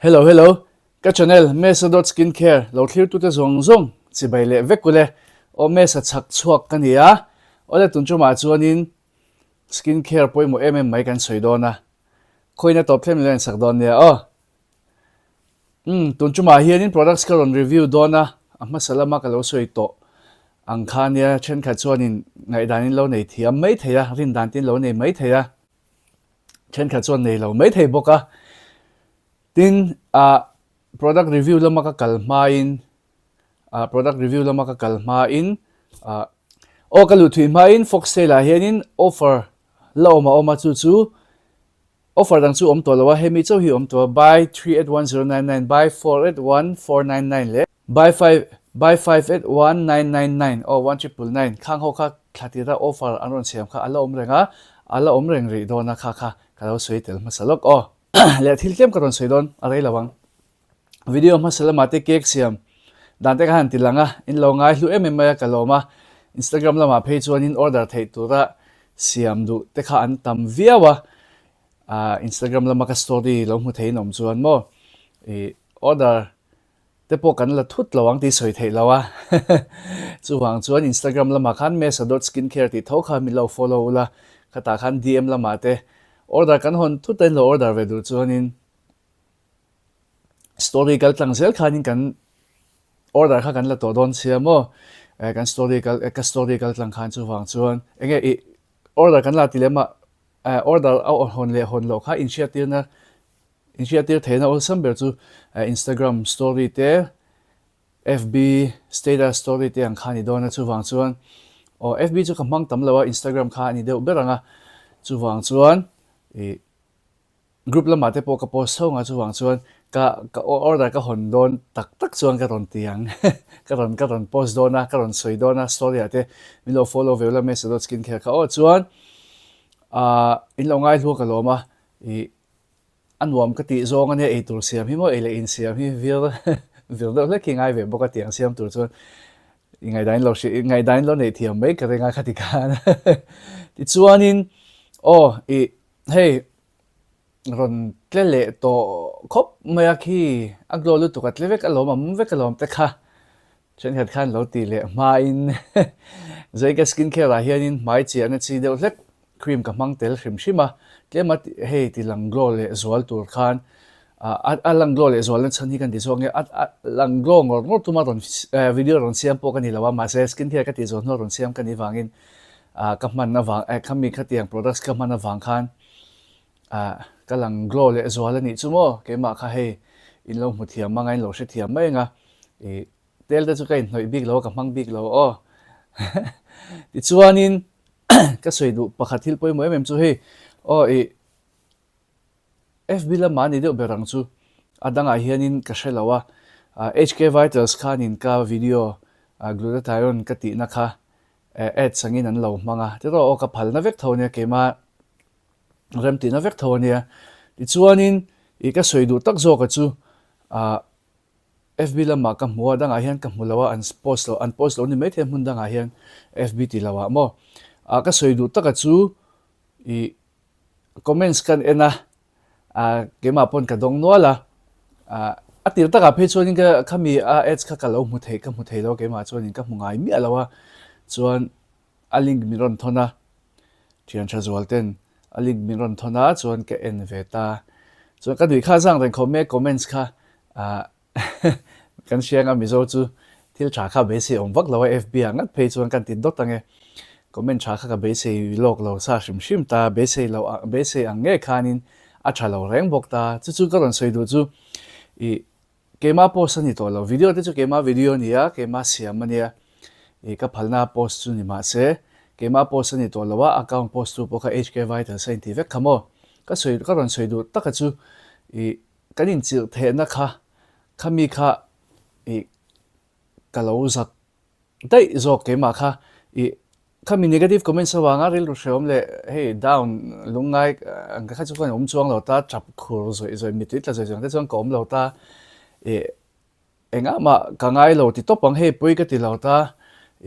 Hello hello, ka channel Mesa dot skincare lo thlirtute zawng zawng chibai leh vek ule aw Mesa chhak chhuak ka ni a, awle tun tumah chuanin skincare pawimawh em em mai kan sawi dawn a, khawina tawp thlem ilo insak dawn nia aw. Umm tun tumah hianin products ka rawn review dawn a, a hmasa lama ka lo sawi tawh ang kha nia thenkhat chuanin ngaihdan in lo nei thiam mai thei a, rindan te in lo nei mai thei a. Thenkhat chuan nei lo mai thei bawk a. Tin, ah product review lama ka kal hmain, ah product review lama ka kal hmain, ah aw ka luh thui hmain Foxtail ah hianin offer la awm a awm a, chu chu offer dang chu awm tawh lo a, hemi chauh hi awm tawh a, buy 381099, buy 481499 leh Buy five buy 581999 aw one triple nine khang ho kha thla tira offer an rawn siam kha a la awm reng a, a la awm reng rih dawn a kha kha ka lo sawi tel hmasa lawk aw. Leh thil tlem ka rawn sawi dawn a rei lo ang. Video hmasa lamah te cake siam dan te ka han ti lang a, in lo ngai hlu em em mai a ka lawm a, Instagram lamah phei chuanin order theih tura siam duh te kha an tam viau a, Instagram lama ka story lo hmu theiin awm chuan maw ih order te pawh kan la thut lo ang tih sawi theih lo a. Chuvang chuan Instagram lamah khan Mesa dot skincare tih tho kha min lo follow ula, khatah khan DM lamah te order kan hawn thut a in lo order ve duh chuanin story kal tlang zel khanin kan order kha kan la tawh dawn sia maw kan story kal ka story kal tlang khan chuvang chuan enge i order kan la ti lem a order a hawn leh hawn loh kha inhriattirna Inhriattir theihna awlsam ber chu Instagram story te, FB status story te ang kha a ni dawn a, chuvang chuan aw FB chu ka hmang tam lo a, Instagram kha a ni deuh ber ang a, chuvang chuan ih group lamah te pawh ka post chho ang a, chuvang chuan ka ka order ka hawn dawn tak tak chuan ka rawn ti ang, ka rawn ka rawn post dawn a, ka rawn sawi dawn a story ah te min lo follow ve ula Mesa dot skincare kha aw chuan ah in lo ngaihluak alawm a ih A nuam ka tih zawng ania eitur siam hi maw ei leh insiam hi vir vir deuh hlek hi ngai ve bawk a tiang siam tur chuan i ngaihdan lo hri ngaihdan lo neih thiam mai ka ring a khati khan tichuanin aw i hei rawn tle leh tawh khawp mai a khi a glow lutuk a tle vek alawm a mum vek alawm te kha Thenkhat khan lo ti leh hmain Zeika skin care ah hianin hmai chiahna chi deuh hlek cream ka hmang tel hrim hrim a, tlema hei ti lang glow leh zual tur khan a lang glow leh zualna chhan hi kan ti zawk nge a lang glow ngawr ngawr tuma rawn video rawn siam pawh ka ni lo a, mahse skin care ka tih zawh hnuah rawn siam ka nih vangin ka hman avang khami khatiang products ka hman avang khan ka lang glow leh zual a nih chu maw keimah kha hei in lo hmu thiam anga in lo hrethiam mai anga ih tel te chu ka inhnawih bik lo a ka hmang bik lo aw tichuanin ka sawi duh pakhat thil pawimawh em em chu hei aw ih FB lamah a ni deuh ber ang chu a dangah hianin ka hre lo a HK Vitals khanin ka video glutathione ka tihna kha ads angin an lo hmang a tiraw aw ka phalna vek tho ania keimah remtihna vek tho a nia. Tichuanin ih ka sawi duh tak zawka chu ah FB lamah ka hmu a, dangah hian ka hmu lo a, an post lo, an post lo ni maithei hmun dangah hian FB ti lo ah maw. Ah ka sawi duh taka chu ih comments kan en a, ah keimah pawn ka dawng nual a, ah a tir takah phei chuanin ka khami a ads kha ka lo hmu thei ka hmu thei lo keimah chuanin ka hmu ngai miah lo a, chuan A link min rawn thawn a, thian tha zual ten a link min rawn thawn a chuan ka en ve ta. Chuan ka nuih kha zang reng khawp mai comments kha ah kan hria anga Mizo chu thil tha kha beisei awm vak lo a FB ah ngat phei chuan kan ti dawt ange. Comment tha kha ka beisei lawk lo sa hrim hrim ta, beisei lo beisei ang nge khanin a tha lo reng bawk ta. Chu chu ka rawn sawi duh chu ih Keimah post a ni tawh lo, video te chu keimah video a ni a, keimah siam a nia, ih ka phalna post chu ni mahse keimah post a ni tawh lo a, account post tu pawh kha HK Vitals a inti vek kha maw? Ka sawi ka rawn sawi duh taka chu ih kan inchilh thehna kha khami kha ih ka lo zak Daih zawk keimah kha i khami negative comments avanga rilru hreawm leh hei down lungngai ang kha chu ka awm chuang lo ta tap khur zawih zawih mittui tla zawih zawih ang te chuan ka awm lo ta i engah mah ka ngai lo ti tawp ang hei pawi ka ti lo ta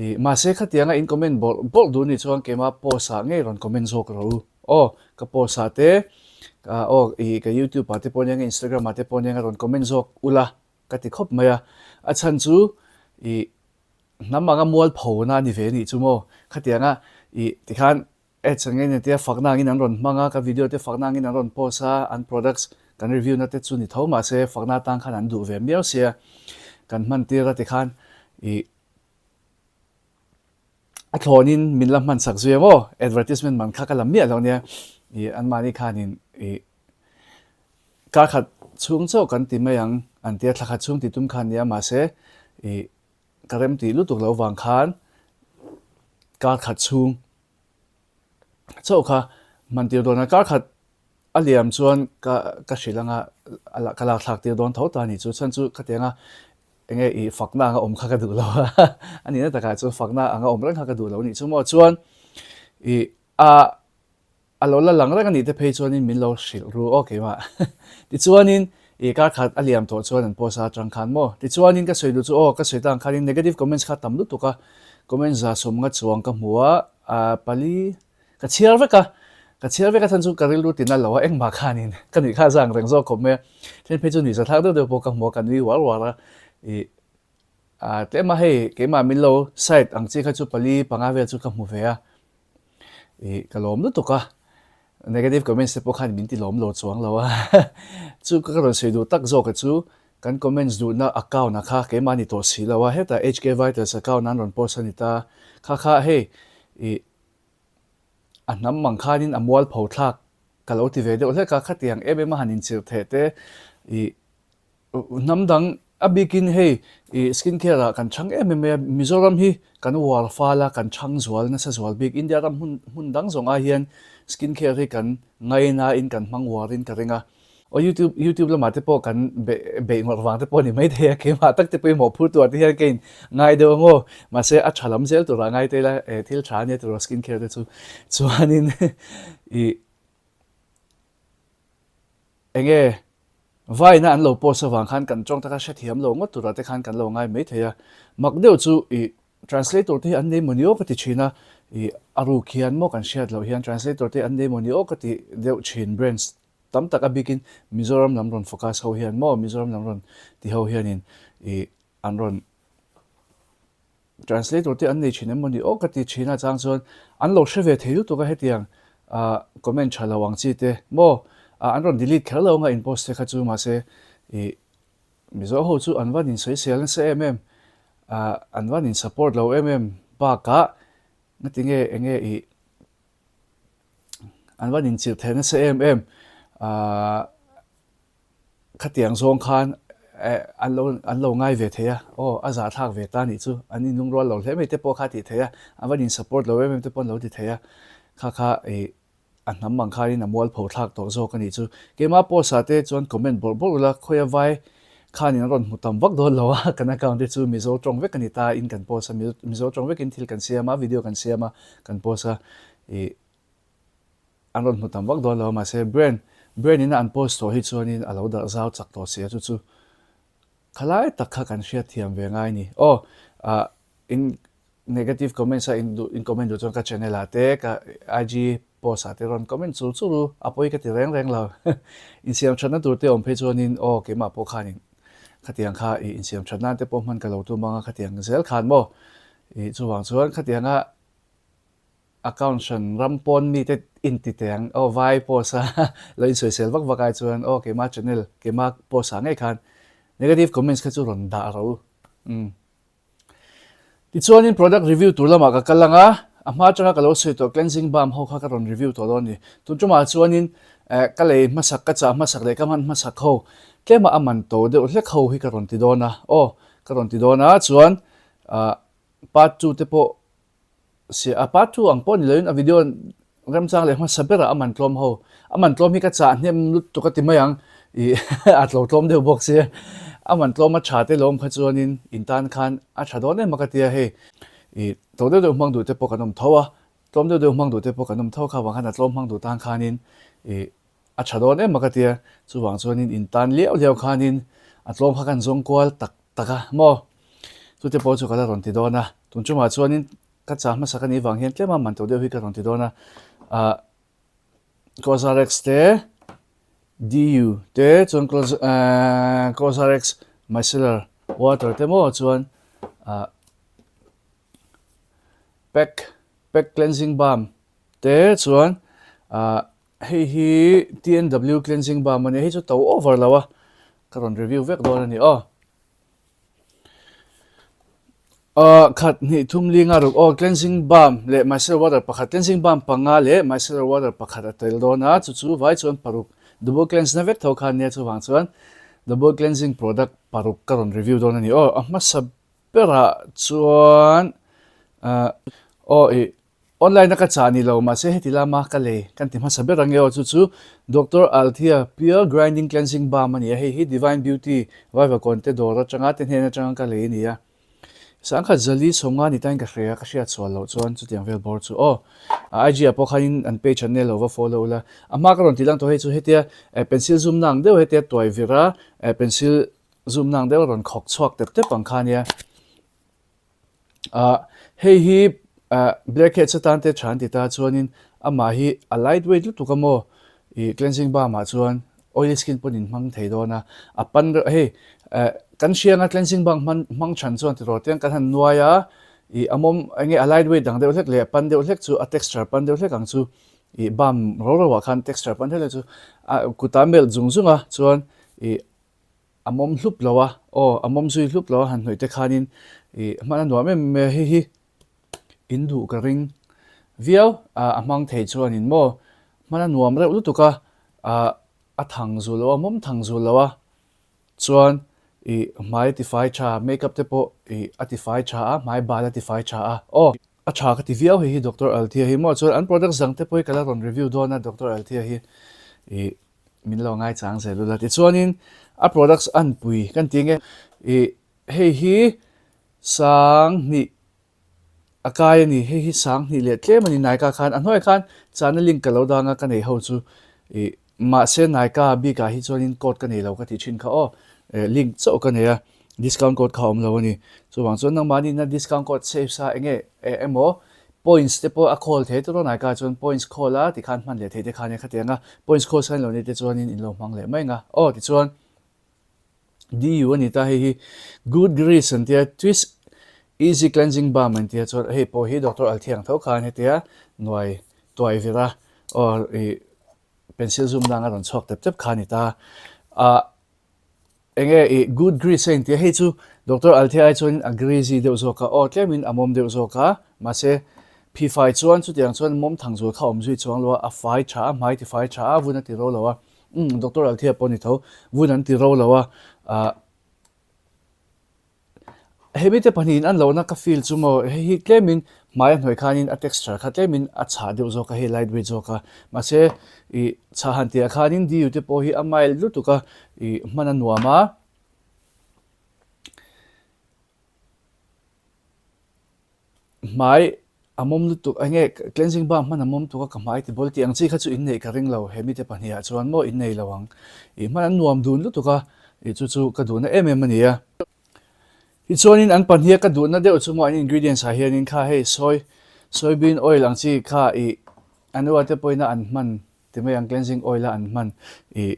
i mahse khatianga in comment bawrh bawrh duh ni chuan keimah post ah ngei rawn comment zawk rawh u. Aw ka post ah te aw ih ka youtube ah te pawh nia nge instagram ah te pawh nia nge rawn comment zawk ula ka ti khawp mai a. A chhan chu ih hnam anga mualpho na a ni ve anih chu maw khatianga ih tikhan Ads ang engin tia fakna angin an rawn hmang a, ka video te fakna angin an rawn post a, an products kan review na te chu ni tho mahse fakna atan khan an duh ve miau sia kan hman tir a tikhan ih a thlawnin min la hman sak zui a maw advertisement man kha ka la miah lo nia ih anmahni khanin ih kar khat chhung chauh kan ti mai ang an tia thla khat chhung ti tum khan nia mahse ih Ka rem tih lutuk lo vang khan kar khat chhung chauh kha hman tir dawn a, kar khat a liam chuan ka ka hrilh anga ka lak thlak tir dawn tho ta a ni chu chhan chu khatianga enge ih fakna anga awm kha ka duh lo a, a nihna takah chuan fakna anga awm reng kha ka duh lo a nih chu maw chuan ih a A lo la lang reng a nih te phei chuanin min lo hrilh ru aw keimah. Tichuanin i kar khat a liam tawh chuan an post a atang khan maw. Tichuanin ka sawi duh chu aw ka sawi tang khanin negative comments kha tam lutuk a, comments za sawmnga chuang ka hmu a, ah pali ka chhiar vek a, ka chhiar vek a chhan chu ka rilru tina lo a engmah khanin ka nuih kha zang reng zawk khawp mai a, then phei chu nuih zathlak deuh deuh pawh ka hmu a ka nui uar uar a, ih ah tlema hei keimah min lo side ang chi kha chu pali panga vel chu ka hmu ve a. Ih ka lawm lutuk a, negative comments te pawh khan min ti lawm lo chuang lo a, chu ka rawn sawi duh tak zawk a chu kan comments duhna account ah kha keimah ni tawh si lo a, hetah HK Vitals account an rawn post a ni ta, kha kha hei ih a hnam mang khanin a mualpho thlak ka lo ti ve deuh hlek a, khatiang em em a han inchirh theh te ih Hnam dang a bikin hei ih skin care ah kan chhang em em mai a, Mizoram hi kan uar fal a, kan chhang zual nasa zual bik. India ram hmun hmun dang zawng ai hian skin care hi kan ngaina in kan hmang uar in ka ring a. Aw YouTube YouTube lamah te pawh kan beih beih ngawrh vang te pawh a ni maithei a, keimah tak te pawhin mawhphur tur ah te hian ka in ngai deuh ang aw. Mahse a tha lam zel turah ngai te ila eh thil tha a nia tiraw skin care te chu. Chuanin ih enge Vaina an lo post avang khan kan tawng taka hrethiam lo ngawt turah te khan kan lo ngai mai thei a. Mak deuh chu ih translator te hi an nei mawni aw ka ti thin a, ih a ruk hian maw kan hriat loh hian translator te an nei mawni aw ka ti deuh thin brands tam tak a bikin Mizoram lam rawn focus ho hian maw Mizoram lam rawn ti ho hianin ih an rawn Translator te an nei thin em maw ni aw ka ti thin a chang chuan an lo hre ve thei lutuk a hetiang ah comment tha lo ang chi te maw ah an rawn delete kher lo anga in post te kha chu mahse ih Mizo ho chu an van in sawisel nasa em em ah an van in support lo em em bakah ngatinge enge ih an van in chirh thei nasa em em ah. Khatiang zawng khan an lo an lo ngai ve thei a, aw a zahthlak ve ta nih chu, an inlungrual lo hle mai te pawh kha a tih theih a, an van in support lo em em te pawh an lo ti thei a, kha kha ih a hnam ang khanin a mualpho thlak tawh zawk a nih chu. Keimah post ah te chuan comment bawrh bawrh ula, khawia vai khanin an rawn hmu tam vak dawn lo a, kan account te chu Mizo tawng vek a ni ta in kan post a, Mizo tawng vekin thil kan siam a, video kan siam a, kan post a, ih. An rawn hmu tam vak dawn lo a, mahse brand brand ina an post tawh hi chuanin a lo darh zau chak tawh si a, chu chu khalai tak kha kan hriat thiam ve ngai ni. Aw ah in negative comments a in duh in comment duh chuan ka channel ah te ka IG post ah te rawn comment chur chur u, a pawi ka ti reng reng lo. Insiam thatna tur te awm phei chuanin aw keimah pawh khanin khatiang kha ih insiam that nan te pawh hman ka lo tum ang a, khatiang zel khan maw ih chuvang chuan khatianga Account hran ram pawn mite inti teh ang aw vai post a lo insawisel vak vak ai chuan aw keimah channel keimah post ah ngei khan negative comments kha chu rawn dah ro umm. Tichuanin product review tur lamah ka kal ang a, a hma atanga ka lo sawi tawh cleansing balm ho kha ka rawn review tawh dawn a ni. Tun tumah chuanin eh ka lei hmasak ka chah hmasak leh ka hman hmasak ho tlema a man to deuh hlek ho hi ka rawn ti dawn a aw ka rawn ti dawn a chuan ah part 2 te pawh Sia a part 2 ang pawh ni loin a video remchang leh hmasa berah a man tlawm ho. A man tlawm hi ka chah hnem lutuk a ti mai ang ih a tlo tlawm deuh bawk sia. A man tlawm a tha te lawm kha chuanin in tan khan a tha dawn em a ka tia hei ih tlo deuh deuh hmang duh te pawh kan awm tho a, tlawm deuh deuh hmang duh te pawh kan awm tho kha vang khan a tlawm hmang duh tan khanin ih a tha dawn em a ka tia. Chuvang chuanin in tan liau liau khanin a tlawm kha kan zawng kual tak tak a maw. Chute pawh chu ka la rawn ti dawn a, tun chungah chuanin ka chah hmasa ka nih vang hian tlema man to deuh hi ka rawn ti dawn a, ah. Cosrx te, DU te chuan Cosrx micellar water te maw chuan pack pack cleansing balm te chuan hei hi TNW cleansing balm a nia hei chu to over lo a ka rawn review vek dawn a ni aw. Khat hnih thum linga ruk aw cleansing balm leh micellar water pakhat cleansing balm panga leh micellar water pakhat a tel dawn a chu chu vai chuan paruk double cleanse na vek tho kha ania chuvang chuan double cleansing product paruk ka rawn review dawn a ni aw a hmasa berah chuan aw ih Online a ka chah ni lo, mahse heti lama ka lei kan ti hmasa ber ange aw, chu chu Doctor Althea Pure Grinding Cleansing Balm a ni a, hei hi Divine Beauty Vaivakawn te dawr atanga te hnen atanga ka lei a ni a. Sangkhat zali sawmnga ni tain ka hria, ka hriat sual loh chuan chutiang vel bawr chu aw. IG ah pawh khanin an page an nei lo va follow ula. A hma ka rawn ti lang tawh hei chu hetia pencil zoom na ang deuh hetia tuai vir a pencil zoom na ang deuh a rawn khawk chhuak tep tep ang kha nia. Ah hei hi ah blackheads atan te tha an ti ta chuanin amah hi a light weight lutuk a maw ih cleansing balm ah chuan oily skin pawn in hmang thei dawn a a pan reuh hei eh kan hria anga cleansing balm hman hmang than chuan tiraw te kan han nuai a ih a mawm eng nge a light weight dang deuh hlek leh a pan deuh hlek chu a texture pan deuh hlek ang chu ih balm ro ro ah khan texture pan deuh hlek chu a kutah a melh zung zung a chuan ih A mawm hlup lo a, aw a mawm zui hlup lo a han hnawih te khanin ih hman a nuam em em a, hei hi in duh ka ring viau a, a hmang thei chuanin maw hman a nuam reuh lutuk a, ah a thang zul lo a, mawm thang zul lo a, chuan ih hmai tifai tha makeup te pawh ih a tifai tha a, hmai bal a tifai tha a, aw. A tha ka ti viau hei hi Doctor Althea hi maw chuan an products dang te pawh hi ka la rawn review dawn a Doctor Althea hi ih min lo ngai chang zel ula tichuanin a products an pui kan ti nge ih hei hi sanghnih a kai a ni hei hi sanghnih leh tlem a ni Nykaa khan a hnuaiah khan chahna link ka lo dang a ka nei ho chu ih mahse Nykaa bikah hi chuanin code ka nei lo ka tih thin kha aw link chauh ka nei a. Discount code kha a awm lo a ni. Chuvang chuan nangmahni ina discount code save sa enge emaw points te pawh a call thei tawh dawn ai chuan points call a tikhan hman leh thei te khan khatiang a points call sain lo ni te chuanin in lo hmang leh mai ang a. Aw tichuan DU a ni ta hei hi Good Grease an tia Twist Easy Cleansing Balm an tia chuan hei pawh hi Doctor Althiang tho khan hetia nuai tuai vir a aw ih pencil zoom dang a rawn chhuak tep tep kha a ni ta a. Enge i good grease a intia hei chu Doctor Althea ai chuanin a greasy deuh zawk a, aw tlemin a mawm deuh zawk a, mahse phi fai chuan chutiang chuan mawm thang zul kha a awm zui chuang lo a, a fai tha a, hmai ti fai tha a, vun a ti ro lo a, umm Doctor Althea pawh ni tho, vun an ti ro lo a, ah. Hemi te pahnihin an lohna ka feel chu maw, hei hi tlemin hmai a hnuai khanin a texture kha tlemin a chhah deuh zawk a, hei light weight zawk a, mahse ih chhah han tihah khanin DU te pawh hi a mild lutuk a, ih hman a nuam a. Hmai a mawm lutuk eng nge cleansing balm hman a mawm tuk a ka hmai ti bawl tih ang chi kha chu in neih ka ring lo he mite pahnihah chuan maw in nei lo ang ih hman an nuam dun lutuk a ih chu chu ka duhna em em a ni a. Tichuanin an pahniha ka duhna deuh chu maw an ingredients ah hianin kha hei soy soybean oil ang chi kha ih anua te pawhin a an hman ti mai ang cleansing oil a an hman ih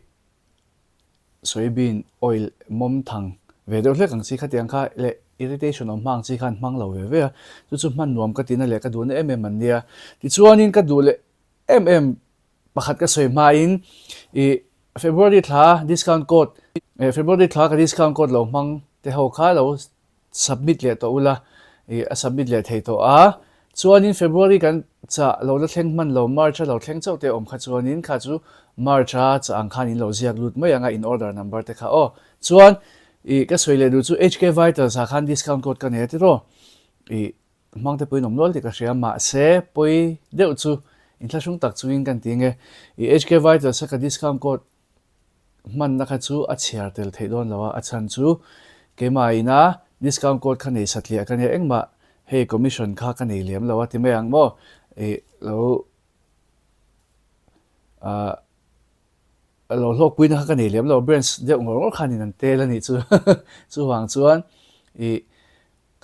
Soybean oil mawm thang ve deuh hlek ang chi khatiang kha leh irritation awm hma ang chi khan hmang lo ve ve a, chu chu hman nuam ka tina leh ka duhna em em an nia. Tichuanin ka duh leh em em pakhat ka sawi hmain ih February thla discount code eh February thla ka discount code lo hmang te ho kha lo Submit leh tawh ula, ih a submit leh thei tawh a. Chuanin February kan chah lo la thleng hman lo, March a lo thleng chauh te awm kha chuanin kha chu March a chah ang khan in lo ziak lut mai ang a in order number te kha aw. Chuan ih ka sawi leh duh chu HK Vitals ah khan discount code ka nei a tiraw. Ih hmang te pawhin awm nual tih ka hria mahse pawi deuh chu inthlahrung tak chungin kan ti nge. Ih HK Vitals a ka discount code Hmanna kha chu a chhiar tel theih dawn lo a, a chhan chu keimah ina discount code kha nei satliah ka nia engmah hei commission kha ka nei lem lo a ti mai ang maw ih lo ah lo hlawkpuina kha ka nei lem lo branch deuh ngawr ngawr khanin an tel a nih chu chuvang chuan ih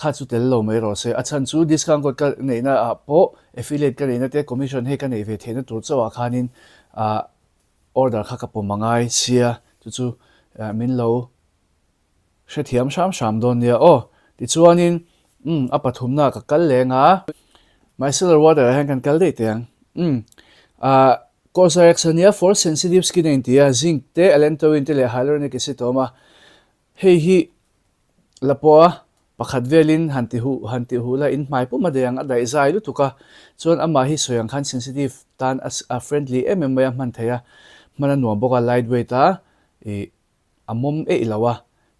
Kha chu tel lo mai rawh se. A chhan chu discount code ka neihna ah pawh affiliate ka neihna te commission hei ka neih ve theihna tur chauh ah khanin ah order kha ka pawm a ngai sia chu chu min lo hrethiam hram hram dawn nia aw. Tichuanin umm a pathumna ka kal leng a, micellar water ah hian kan kal daih teh ang. Umm ah Cosrx ania for sensitive skin a inti a, zinc te, allantoin te leh hyaluronic acid a awm a. Hei hi la pawh a, pakhat velin han ti huh han ti huh la in hmai pum a daih ang a daih zai lutuk a, chuan amah hi sawi ang khan sensitive tan a a friendly em em mai a hman theih a, hman a nuam bawk a light weight a ih a mawm eih lo a,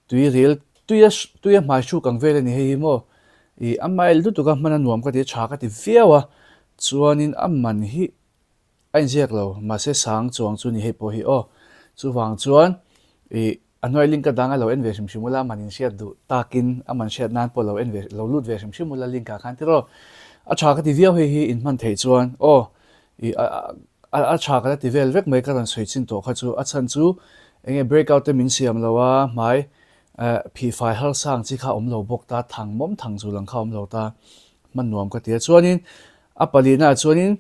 tui ril tui a tui a hmai hruk ang vel a ni hei hi maw ih a mild lutuk a hman a nuam ka ti a tha ka ti viau a, chuanin a man hi A inziak lo, mahse sang chuang chu ni hei pawh hi aw. Chuvang chuan ih a hnuai link a dang a lo en ve hrim hrim ula, a man inhriat duh takin a man hriat nan pawh lo en ve, lo lut ve hrim hrim ula link ah khan tiraw. A tha ka ti viau hei hi inhman theih chuan aw ih a a tha ka la ti vel vek mai ka rawn sawi chin tawh kha chu a chhan chu eng nge break out te min siam lo a, hmai eh phihfai harsa ang chi kha a awm lo bawk ta, thang mawm thang zul ang kha a awm lo ta, hman nuam ka ti a. Chuanin a palina ah chuanin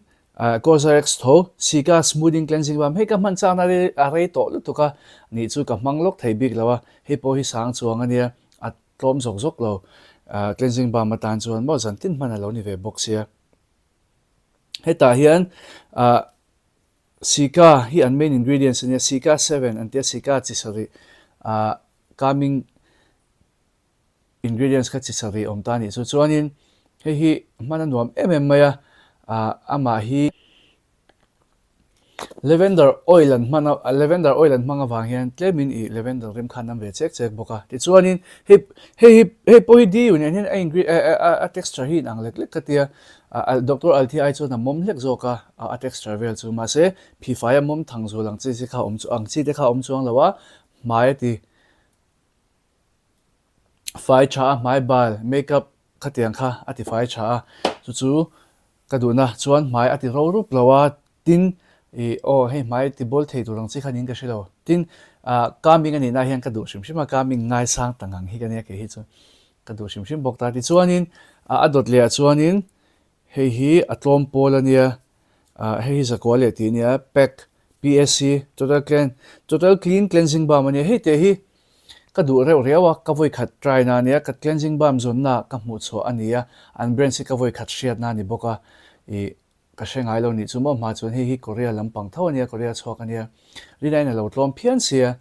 Cosrx tho, Sika Smoothing Cleansing Balm hei ka hman chakna rei a rei tawh lutuk a, nih chu ka hmang lawk thei bik lo a, hei pawh hi sang chuang a nia, a tlawm zawk zawk lo, cleansing balm atan chuan maw zan tin hman a lo ni ve bawk sia. Hetah hian Sika hi an main ingredients a nia, Sika 7 an tia, Sika chi sarih calming Ingredients kha chi sarih awm ta anih chu. Chuanin hei hi hman a nuam em em mai a, ah amah hi lavender oil an hman a, lavender oil an hmang avang hian tlemin ih lavender rim khan an ve chek chek bawk a. Tichuanin hei hei hi hei pawh hi diu nen hian a ingre a texture hi inang lek lek ka tia, ah Doctor Althea ai chuan a mawm hlek zawk a, a texture vel chu. Mahse phifai a mawm thang zul ang chi chi kha awm chu ang chi te kha awm chuang lo a, hmai a ti. Fai tha a hmai bal makeup khatiang kha a ti fai tha a chu chu ka duhna chuan hmai a ti ro rup lo a tin ih aw hei hmai ti bawl thei tur ang chi kha niin ka hre lo tin ah calming a nih na hian ka duh hrim hrim a calming ngaisang ta ngang hi ka nia kei hi chu ka duh hrim hrim bawk ta tichuanin ah a dawt leh ah chuanin Hei hi a tlawm pawl a nia, ah hei hi zakua leh tih a nia, pack, PSC, total clean, total clean cleansing balm a nia, hei teh hi ka duh reuh riau a, ka vawi khat try na a nia, ka cleansing balm zawnna ka hmuh chhuah a ni a, an brands hi ka vawi khat hriatna a ni bawk a, ih ka hre ngai lo nih chu maw hma chuan hei hi Korea lampang tho a nia, Korea chhuak a nia, rinaiin a lo tlawm phian sia,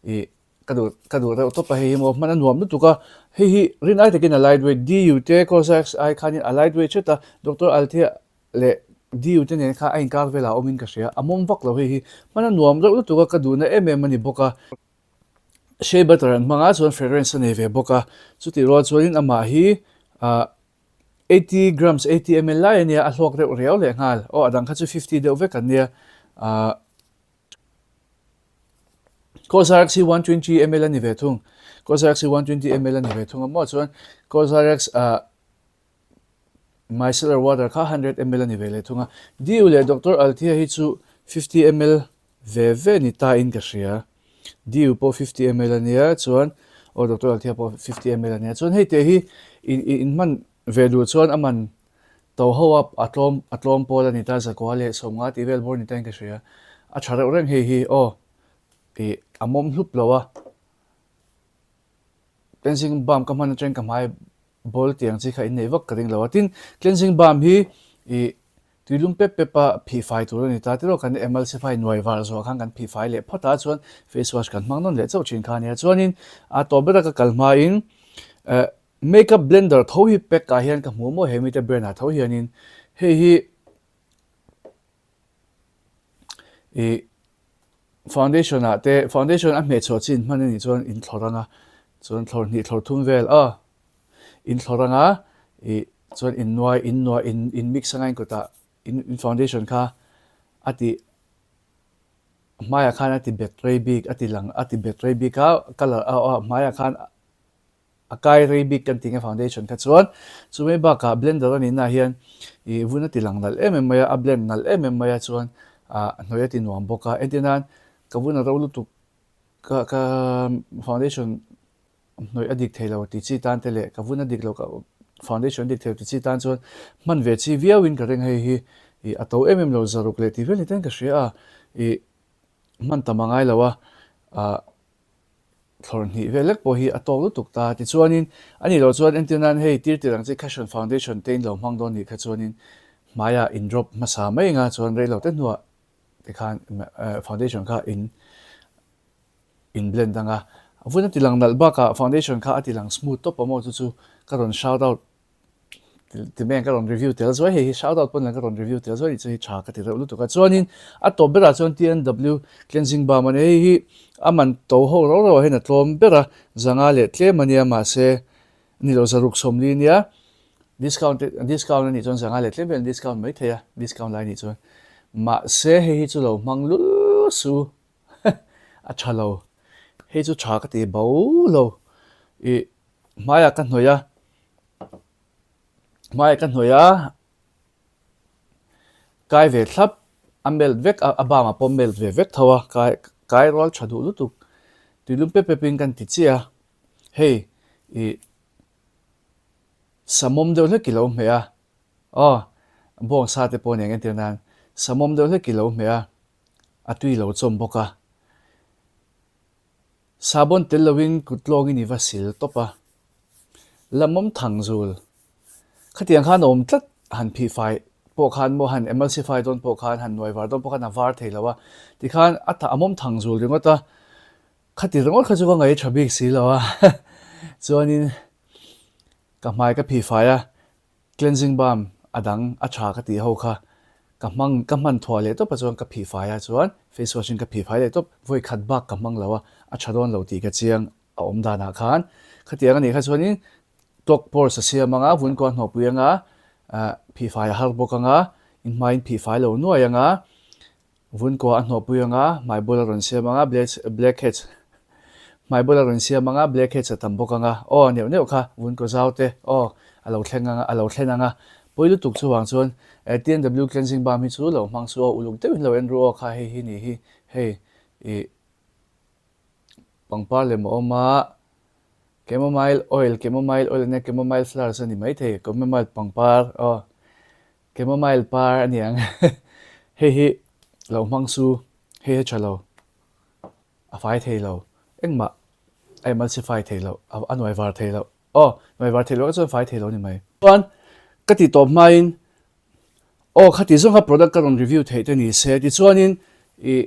ih. Ka duh ka duh reuh tawp a hei hi maw hman a nuam lutuk a, hei hi rin ai takin a light weight DU te Cosrx ai khanin a light weight hret a, Doctor Althea leh DU te nen khan a inkar velah awmin ka hria, a mawm vak lo hei hi hman a nuam reuh lutuk a ka duhna em em a ni bawk a. Shea butter an hmang a chuan fragrance a nei ve bawk a, chutih rual chuanin amah hi ah 80 grams 80 ml lai a nia a hlawk reuh riau lehnghal, aw a dang kha chu 50 deuh vek an nia ah. Cosrx hi 120 ml a ni ve thung. Cosrx hi 120 ml a ni ve thung a maw chuan Cosrx ah micellar water kha 100 ml a ni ve leh thung a. Diu leh Doctor Althea hi chu 50 ml ve ve ni ta in ka hria. Diu pawh 50 ml a nia chuan aw Doctor Althea pawh 50 ml a nia chuan hei te hi in in hman ve duh chuan a man To ho a a tlawm a tlawm pawl a ni ta zakua leh 50 tih vel bawr ni ta in ka hria. A tha reuh reng hei hi aw ih a mawm hlup lo a. Cleansing balm ka hman atangin ka hmai bawl tiang chi kha in neih vak ka ring lo a. Tin cleansing balm hi ih tuilum pep pep a phih fai tur a ni ta tiraw kan emulsify nuai var zuah khan kan phih fai leh phawt a chuan face wash kan hmang nawn leh chauh thin kha a nia. Chuanin a tawp bera ka kal hmain eh Makeup blender tho hi pack ah hian ka hmu maw he mite brand ah tho hianin hei hi ih foundation ah te foundation a hmeh chhuah chin hman anih chuan in thlawr anga chuan thlawr hnih thlawr thum vel a in thlawr anga ih chuan in nuai in nuai in in mix anga in kutah in in foundation kha a tih hmaiah khan a ti bet rei bik a ti lang a ti bet rei bik a colour a hmaiah khan A kai rei bik kan tih nge foundation kha chuan chumai bakah blender a nihna hian ih vun a ti lang nalh em em mai a, a blend nalh em em mai a chuan ah hnawih a ti nuam bawk a, entir nan ka vun a ro lutuk ka ka foundation hnawih a dik thei lo ti chi tan te leh ka vun a dik lo ka foundation a dik thei lo ti chi tan chuan hman ve chi viau in ka ring hei hi ih a to em em lo zaruk leh tih vel ni ten ka hria a. Ih hman tam a ngai lo a, ah thlawr hnih vel lek pawh hi a tawk lutuk ta. Tichuanin a nih loh chuan entir nan hei tir tir ang chi Cushion Foundation te in lo hmang dawn nih kha chuanin hmaiah in drop hmasa mai anga chuan rei lo te hnuah tikhan foundation kha in in blend anga vun a ti lang nalh bakah foundation kha a ti lang smooth tawp a maw chu chu ka rawn shout out ti mai ang ka rawn review tel zuai hei hi shout out pawn lang ka rawn review tel zuai ni chu hei tha ka ti reuh lutuk a chuanin a tawp berah chuan TNW cleansing balm a ni hei hi a man to ho rau rau ah hian a tlawm ber a zanga leh tlem a nia mahse ni lo zaruk sawmli nia discount te discount a nih chuan zanga leh tlem vel discount mai thei a discount lai a nih chuan mahse hei hi chu lo hmang lul su a tha lo hei chu tha ka ti bo lo ih hmaiah ka hnawih a hmaiah ka hnawih a kai ve thlap a melt vek a a bang ah pawh melt ve vek tho a kai kai rual tha duh lutuk tuilum pep pep in kan ti chiah a hei ih samawm deuh hlek i lo hmeh a aw bawngsa te pawh nen entir nan samawm deuh hlek i lo hmeh a a tui lo chawm bawk a. Sabon tel loin kut lawngin i va sil tawp a, lamawm thang zul. Khatiang khan a awm tlat, han phih fai pawh khan maw, han emulsify dawn pawh khan, han nuai var dawn pawh khan a var thei lo a, tikhan a a mawm thang zul ringawt a, khati ringawt kha chu ka ngaih tha bik si lo a, chuanin ka hmai ka phih fai a, Cleansing balm a dang a tha ka tih ho kha ka hmang ka hman thuah leh tawp a chuan ka phih fai a chuan face wash in ka phih fai leh tawp vawi khat bak ka hmang lo a a tha dawn lo tih ka chiang a awm dan ah khan khatiang a nih kha chuanin clog pores a siam anga vun kuah hnawhpui anga ah phih fai a har bawk anga in hmaiin phih fai lo nuai anga Vunkua a hnawhpui anga, hmai bul a rawn siam anga, blackheads, hmai bul a rawn siam anga, blackheads a tam bawk anga, aw neuh neuh kha vunkua zau te, aw a lo thleng anga, a lo thlen anga, pawi lutuk chuvang chuan TNW cleansing balm hi chu lo hmang suh aw, uluk deuhin lo en ru aw kha hei hi ni hi, hei ih pangpar lem a awm a, chamomile oil, chamomile oil ania, chamomile flowers a ni maithei, chamomile pangpar aw. Chamomile par a niang. Hei hi lo hmang su, hei hi tha lo, a fai thei lo, engmah a emulsify thei lo, a nuai var thei lo. Aw, nuai var thei lo ka chuan fai thei lo ni mai. Chuan ka ti tawp hmain, aw khati zawng kha product ka rawn review theih te ni se, tichuanin ih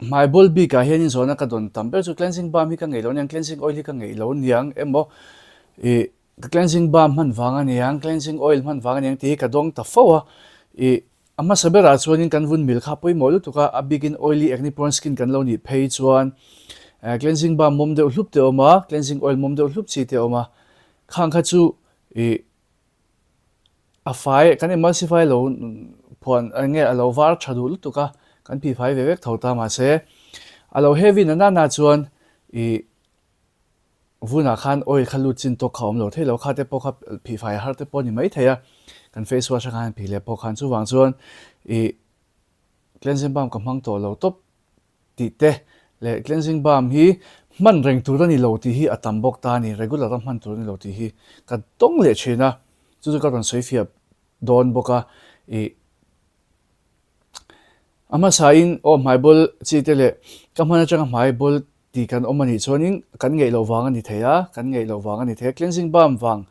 Hmai bul bikah hianin zawhna ka dawn tam ber chu cleansing balm hi ka ngeih lo niang, cleansing oil hi ka ngeih lo niang emaw ih ka cleansing balm hman vang a niang, cleansing oil hman vang a niang tih hi ka dawng ta fo a. Ih a hmasa berah chuanin kan vun mil kha pawimawh lutuk a, a bikin oily acne prone skin kan lo nih phei chuan cleansing balm mawm deuh hlup te a awm a, cleansing oil mawm deuh hlup chi te a awm a, khang kha chu ih A fai, kan emulsify lo phuan eng nge a lo var tha duh lutuk a, kan phih fai ve vek tho ta mahse a lo heavy na nana chuan ih vunah khan oil kha lut chin tawk kha a awm lo thei lo, kha te pawh kha phih fai a har te pawh a ni mai thei a, kan face wash a khan han phih leh pawh khan chuvang chuan ih cleansing balm ka hmang tawh lo tawp. Tih te leh cleansing balm hi hman reng tur a ni lo tih hi a tam bawk ta a ni, regular a hman tur a ni lo tih hi ka dawng leh thin a, chu chu ka rawn sawi fiah dawn bawk a, ih a hmasain aw hmai bawl chi te leh ka hman atanga hmai bawl tih kan awm a nih chuanin kan ngeih loh vang a ni thei a, kan ngeih loh vang a ni thei a, cleansing balm vang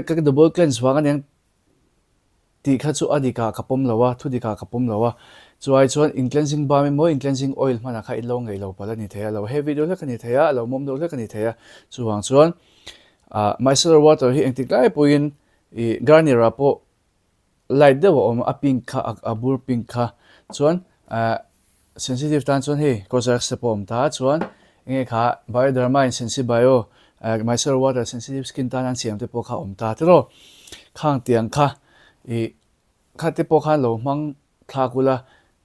ka double cleanse vang a niang Tih kha chu a dikah ka pawm lo a, thu dikah ka pawm lo a. Chu ai chuan in cleansing balm emaw in cleansing oil hmanah kha in lo ngeih lo palh a ni thei a, lo heavy deuh hlek a ni thei a, a lo mawm deuh hlek a ni thei a. Chuvang chuan ah micellar water hi engtik lai pawhin ih Garnier ah pawh light deuh a awm a, a pink kha a bur pink kha chuan ah Sensitive tan chuan hei Cosrx te pawh a awm ta chuan enge kha Bioderma in Sensibio micellar water sensitive skin tan an siam te pawh kha a awm ta tiraw khang tiang kha ih kha te pawh khan lo hmang thlak ula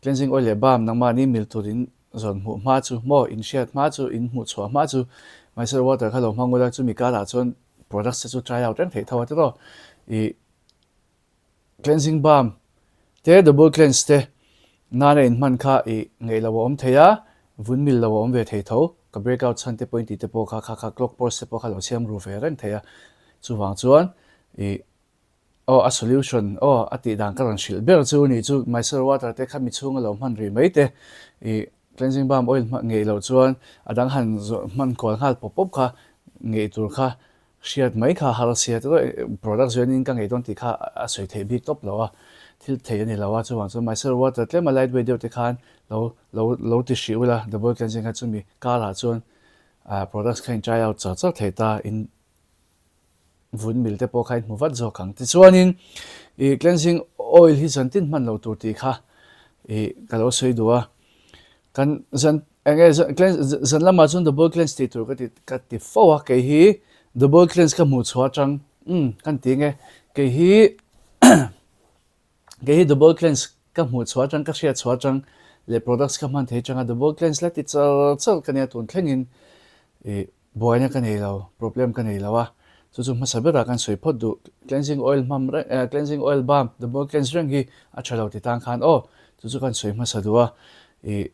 cleansing oil leh balm nangmahni mil tur in zawn hmuh hma chu maw in hriat hma chu in hmuh chhuah hma chu micellar water kha lo hmang ula chumi karah chuan products te chu try out reng theih tho a tiraw ih Cleansing balm te double cleanse te nana in hman kha i ngeih lo a awm thei a, vun mil lo a awm ve thei tho, ka break out chhan te pawh in tih te pawh kha kha kha clog pores te pawh kha lo siam ru ve reng thei a, chuvang chuan i Aw a solution aw a tih dan ka rawn hrilh ber chu ni chu micellar water te kha mi chhunga lo hman rih mai te ih cleansing balm oil hman ngeih loh chuan a dang han zawh hman kual nghal pawp pawp kha ngeih tur kha hriat mai kha har sia te product zawhin ka ngeih dawn tih kha a sawi theih bik tawp lo a thil thei a ni lo a chuvang chuan micellar water tlema light weight deuh te khan lo lo lo ti hrih ula double cleansing kha chumi karah chuan ah products kha in try out char char thei ta in vun mil te pawh kha in hmu vat zawk ang. Tichuanin ih cleansing oil hi zan tin hman lo tur tih kha ih ka lo sawi duh a. Kan zan eng nge cleanse zan lamah chuan double cleanse tih tur ka ti ka ti fo a kei hi double cleanse ka hmuh chhuah atang umm kan ti nge kei hi kei hi double cleanse ka hmuh chhuah atang ka hriat chhuah atang leh products ka hman thei atanga double cleanse la ti char char ka nia tun thlengin ih Buaina ka nei lo, problem ka nei lo a, chu chu hmasa berah kan sawi phawt duh. Cleansing oil hmam reng eh cleansing oil balm double cleanse reng hi a tha lo ti tan khan aw, chu chu kan sawi hmasa duh a, ih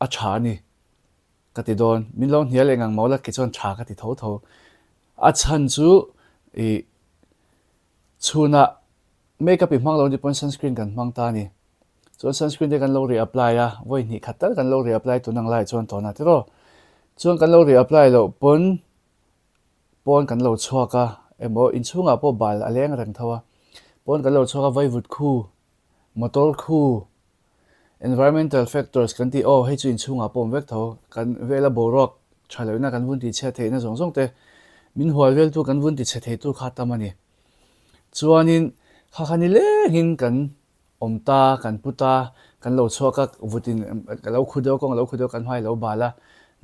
a tha a ni ka ti dawn. Min lo hnial eng ang maw la kei chuan tha ka ti tho tho. A chhan chu ih chhunah makeup i hmang lo ni pawn sunscreen kan hmang ta a ni. Chuan sunscreen te kan lo re-apply a, vawi hnih khat tal kan lo re-apply tun ang laiah chuan tawn a tiraw. Chuan kan lo re-apply loh pawn pawn kan lo chhuak a, emaw inchhungah pawh bal a leng reng tho a, pawn kan lo chhuak a vaivut khu, motor khu, environmental factors kan tih aw hei chu inchhungah pawh awm vek tho, kan vela boruak tha lohna kan vun tihchhiat theihna zawng zawng te min hual veltu kan vun tichhe theitu kha tam a ni. Chuanin kha kha nilengin kan Awm ta, kan pu ta, kan lo chhuak a, vutin ka lo khu deuh a, kawng a lo khu deuh a, kan hmai a lo bal a.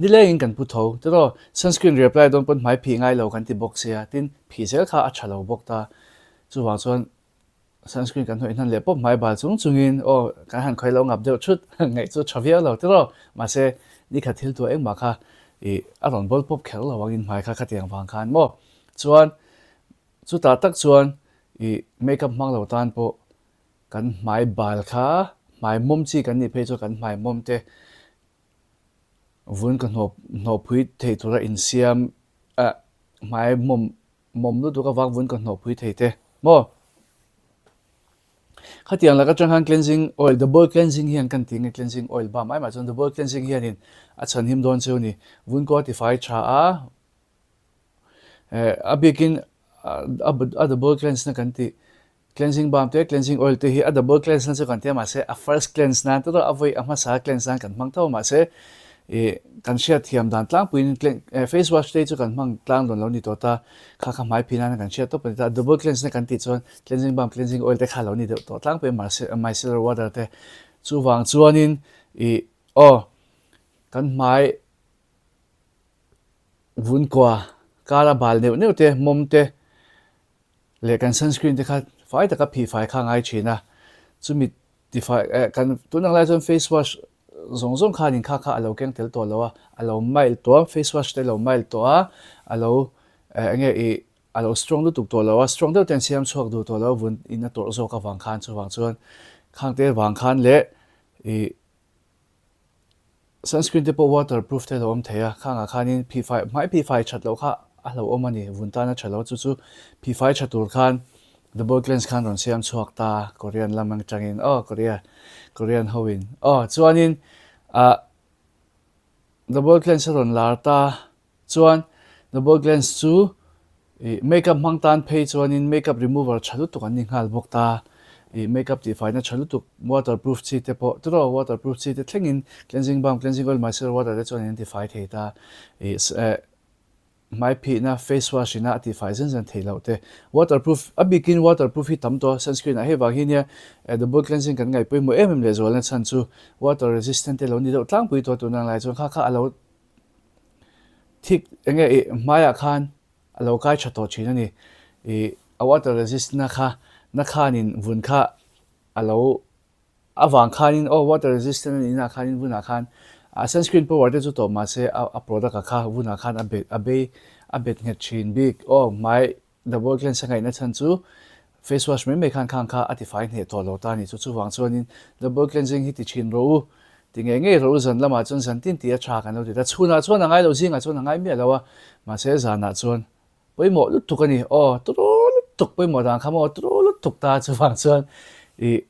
Nilengin kan pu tho. Tiraw, sunscreen reapply dawn pawn hmai phih ngai lo kan ti bawk sia, tin, phih zel kha a tha lo bawk ta. Chuvang chuan sunscreen kan hnawih hnan leh pawp hmai bal chung chungin aw kan han khawi lo ngap deuh thut ngaih chu tha viau lo tiraw. Mahse, nikhat thil tuah engmah kha ih a rawn bawl pawp kher lo angin hmai kha khatiang vang khan maw. Chuan, chutah tak chuan ih makeup hmang lo tan pawh Kan hmai bal kha hmai mawm chi kan nih phei chuan kan hmai mawm te vun ka hnawh hnawhpui thei tura insiam ah hmai mawm mawm lutuk avang vun ka hnawhpui thei te maw. Khatiang lak atang khan cleansing oil double cleansing hian kan ti nge cleansing oil ba mai mai chuan double cleansing hianin a chhan him dawn cheu ni vun kaw a tifai tha a eh a bikin a double cleanse na kan tih Cleansing balm te, cleansing oil te hi a double cleanse na chu kan ti a mahse a first cleanse nan te erawh a vawi a hmasa cleanse nan kan hmang tho a mahse ih kan hriat thiam dan tlangpuiin face wash te hi chu kan hmang tlang dawn lo ni tawh ta kha kha hmai phih nana kan hriat tawp a ni ta double cleanse na kan tih chuan cleansing balm cleansing oil te kha a lo ni deuh tawh tlangpui a mahse micellar water te chuvang chuanin ih aw kan hmai vun kua kara bal neuh neuh te mawm te Leh kan sunscreen te kha fai taka phih fai kha a ngai thin a, chumi tifai eh kan tun ang lai chuan face wash zawng zawng khanin kha kha a lo keng tel tawh lo a, a lo mild tawh a, face wash te a lo mild tawh a, a lo eh eng nge ih a lo strong lutuk tawh lo a, strong deuh te an siam chhuak duh tawh lo a, vun in a tawrh zawk avang khan chuvang chuan khang te vang khan leh ih Sunscreen te pawh waterproof te a lo awm thei a, khangah khanin phihfai hmai phihfai that loh kha a hlauhawm a ni, vun tan a tha lo chu chu phihfai tha tur khan double cleanse khan rawn siam chhuak ta Korean lam atangin aw Korea Korean ho in aw chuanin ah double cleanse a rawn lar ta. Chuan double cleanse chu ih makeup hmang tan phei chuanin makeup remover tha lutuk an ni nghal bawk ta. Ih makeup tihfaina tha lutuk waterproof chi te pawh tiraw waterproof chi te thlengin cleansing balm, cleansing oil, micellar water te chuan an tifai thei ta. Ih eh hmai phihna face wash ina a tihfai zen zen theih loh te. Waterproof a bikin waterproof hi tam tawh a sunscreen ah hei vang hi nia double cleansing kan ngaih pawimawh em em lehzualna chhan chu water resistant te lo ni deuh tlangpui tawh tuna ang lai chuan kha kha a lo Thik enge ih hmaiah khan a lo kai tha tawh thin a ni. Ih a water resist na kha na khanin vun kha a lo avang khanin aw water resistant a nihna khanin vunah khan a sunscreen power te chu tawp mahse a a product ah kha vunah khan a bet a bei a bet nghet thin bik aw hmai Double cleanse a ngaihna chhan chu face wash mai mai khan khang kha a tifai hneh tawh lo ta a ni chu. Chuvang chuanin double cleansing hi ti thin rawh u, ti ngei ngei rawh u zan lamah chuan zan tin tih a tha kan lo ti ta. Chhunah chuan a ngai lo, zingah chuan a ngai miah lo a, mahse zanah chuan pawimawh lutuk a ni. Aw turu lutuk. lutuk pawimawh dan kha maw turu lutuk ta chuvang chuan ih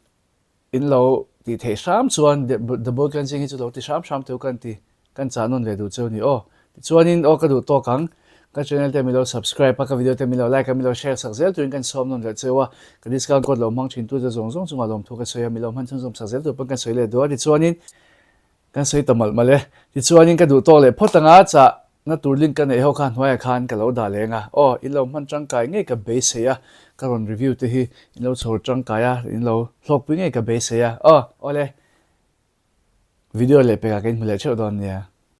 In lo tih theih hram chuan double cleansing hi chu lo ti hram hram teu kan ti kan chah nawn ve duh cheu ni aw. Tichuanin aw ka duh tawk ang, ka channel te min lo subscribe a, ka video te min lo like a, min lo share sak zel turin kan sawm nawn leh cheu a, ka discount code lo hmang thin tu te zawng zawng chungah lawmthu ka sawi a, min lo hman chhunzawm sak zel tur pawn kan sawi leh duh a, tichuanin Kan sawi ta malh malh e. Tichuanin ka duh tawk leh phawt anga chah na tur link ka neih ho kha hnuaiah khan ka lo dah leng a. Aw, in lo hman tangkai ngei ka beisei a, ka rawn review te hi in lo chhawr tangkai a, in lo hlawkpui ngei ka beisei a. Aw, awle. Video leh pekah ka inhmu leh theuh dawn nia.